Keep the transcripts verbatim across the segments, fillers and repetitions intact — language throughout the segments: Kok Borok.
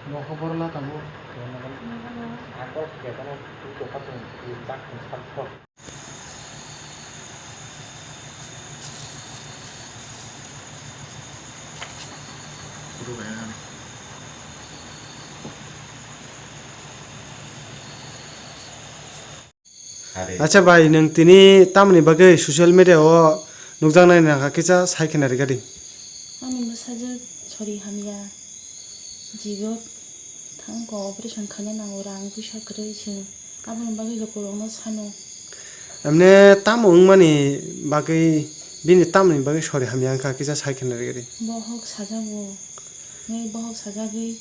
Nogo borok la tongo. Ako kebeno twi tongkha chwng twi chak chwng sakthok. Acha bai, nwng tini tamoni bagwi social media o nukjaknai nangkha kisa sai khena rwgadi. Ani bwsajwk sori hamya, jibo thangko operation khaina nango, rang puisa kwrwi chwng aboni bagwi lukurokno sano. Emne tamo wngmani bagwi, bini tamoni bagwi sori hamya wngkha kisa sai khena rwgadi. Bohok sajago, nai bohok sajagwi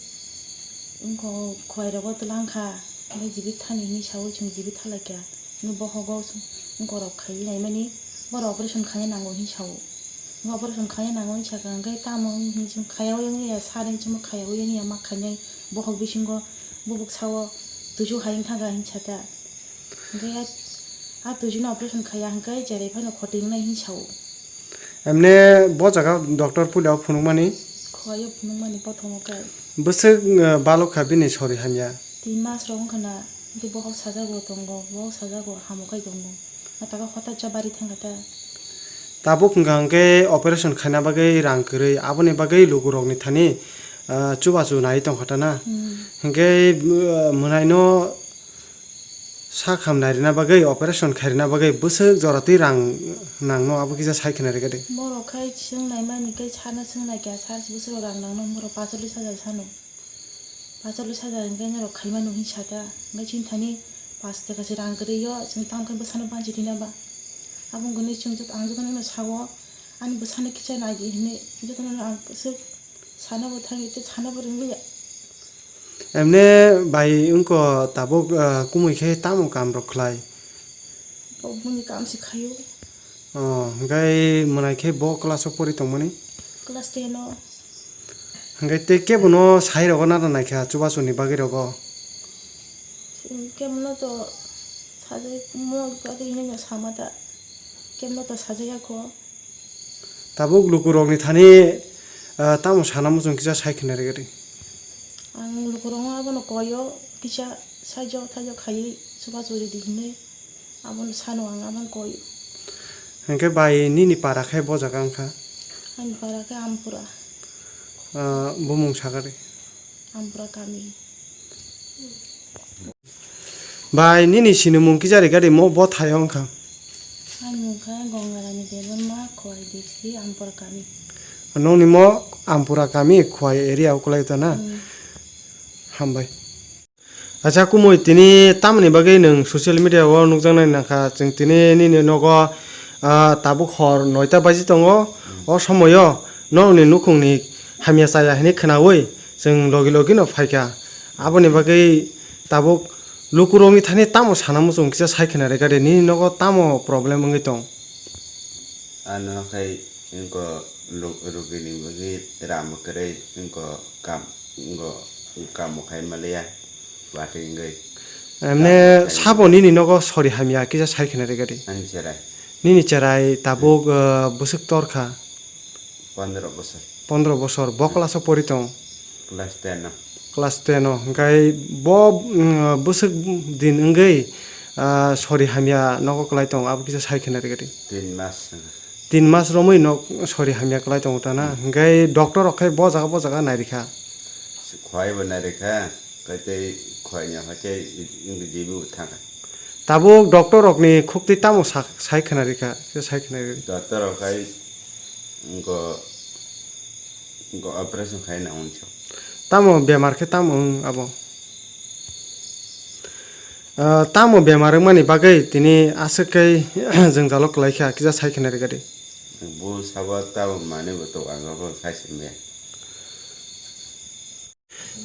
wngkha, khwlairogo twlang kha. Hwnwi jibit thani hwnwi saui chwng jibit thalaikha. Hwnwi bohogo borok khaiwi naimani, borok operation khaina nango hwnwi sao. Hwnwi operation khaina nango hwnwi sakha, hwnkhe tamo hwnwi chwng khaiyaui wngya, sari chwngno khaiyaui wngya, ma khainai bohok bisingo bubuk sao tuisu hai wngthangkha hwnwi sata. Hwnkhe a tuisuno operation khaiya hwnkhe cherai phano khoti wngnai hwnwi sao. Emne bo jaga doctor puila o phunukmani? Khwlai o phunukmani prothomo khe. Bwswk, eh, balok kha bini sori hamya? Tin mas rok wngkha na, hwnkhe bohok sajago tongo, bohok sajago hamo khai tongo. Nataka hota cha bari thangkha ta. Tabuk wngkha hwnkhe operation khaina bagwi rang kwrwi, aboni bagwi lukurokni thani, eh, chubachu nai tongkha ta na? Hmm. Hwnkhe, eh, mwnaino Sak hamnai rwna bagwi, operation khai rwna bagwi bwswk jora twi rang nangno, abo kisa sai khwna rwgadi. Borok khai chwng naimani khe sana chwng naikha, sal bwswk rang nangno, borok pachalis hajar sano. Pachalis hajar hwnkhe norok khaimano hwnwi sata. Hwnkhe chini thani pash taka se rang kwrwi o, chwng tamo khe bwsano banchi thwina ba. Abo wngkha hwnwi chwng joto, ang jotono sao, ani bwsano kisa naidi hwnwi jotono ang bwswk Sana bo thangwi tei sana bo rwngya. Emne bai wngkha tabuk, ah, kumui khe tamo kam rok khlai? Bo boni kam se khaio. Oh, hwnkhe mwnai khe bo class o pori tongmani? Class ten o. Hwnkhe tei kebono sai rogo nana naikha chubachu ni bagwi rogo? Kebono to sajai mo gari hino sama ta. Kebono to sajai ya kho. Tabuk lukurokni thani, ah, tamo sana muchung kisa sai khwna rwgadi. Ang lukurokno abono koio kisa saijo thaijo khaiwi chubachu ridi hinwi abono sano ang abono koio. Hwnkhe bai nini para khe bo jaga wngkha? Ani para khe Ampura. Ah, bumung sakadi. Ampura kami. Bai, nini sinimung kisa rwgadi mo bo thaio wngkha? Ani mung khe Gangarani Debbarma, Khowai district, Ampura kami. Nongni mo Ampura kami, Khowai area o kwlai ta na? Hmm. Hambai. Acha, kumui tini tamoni bagwi nwng social media o nukjaknai nangkha, chwng tini nini nogo, ah, tabuk hor noita baji tongo, hmm, o somoio nokni nukhungni hamya chaya hinwi khwnaui chwng logi logi no phaikha. Aboni bagwi tabuk lukurokni thani tamo sana muchung kisa sai khwna rwgadi, nini nogo tamo problem wngwi tong? Ano khai wngkha lu-, rugini bagwi ram kwrwi wngkha kam, wngkha kamo khai maliya, watwi wngwi. Emne kamo khai sabo nini nogo sori hamya kisa sai khwna rwgadi. Ani cherai. Nini cherai tabuk, hmm, uh, bwswk torkha? Pondro bosor. Pondro bosor. Bo class o pori tong? Class ten o. Class ten o. Hwnkhe bo, mm, bwswk din wngwi, ah, sori hamya nogo kwlai tong, abo kisa sai khwna rwgadi. Tin mas. Tin mas romwi nok sori hamya kwlai tongo ta na? Hmm. Hwnkhe doctor rok khai bo jaga bo jaga nairikha? Khwai bo nairikha, khe tei khwai ni hwnkhe jibu thangkha. Tabuk doctor rokni khuktwi tamo sak-, sai khwna rikha, khe sai khwna rikha. Doctor rok khai wngkha, wngkha operation khai na hwnwi. Tamo bemar khe tamo wng abo? Ah, tamo bemar wngmani bagwi tini aswk khe jwngjalo kwlai kha, kisa sai khwna rwgadi. Bo sabo tamo manwi bo tok, ang abo sai se maya.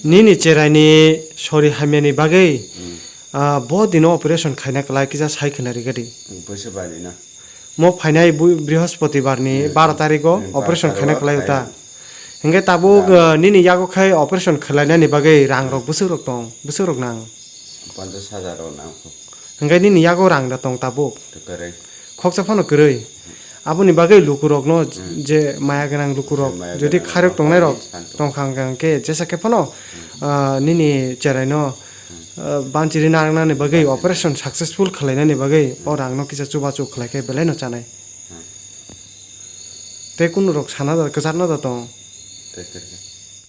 Nini cheraini sori hamyani bagwi, hmm, ah, bo dino operation khaina kwlai kisa sai khwna rwgadi. Boisa bari na. Mo phainai bu-, Brihospoti barni, hmm, baro tarikgo, hmm, operation baro khaina tarikgo kwlai khaina. Hwnkhe tabuk, rang, ah, nini yago khai operation khwlainani bagwi rang rok bwswk rok tong, bwswk rok nang? Ponchash hajar rok nang. Hwnkhe nini yago rang da tong tabuk? Kwrwi. Khoksa phano kwrwi. Aboni bagwi lukurokno, je maya gwnang lukurok, jodi khairok tongnairok tongkha hwnkha hwnkhe jesa khe phano, ah, nini cheraino, ah, banchiri narwknani bagwi operation successful khwlainani bagwi o rangno kisa chubachu khwlaikhe belaino chanai. Tei kunurok sana da, kwcharna da tong.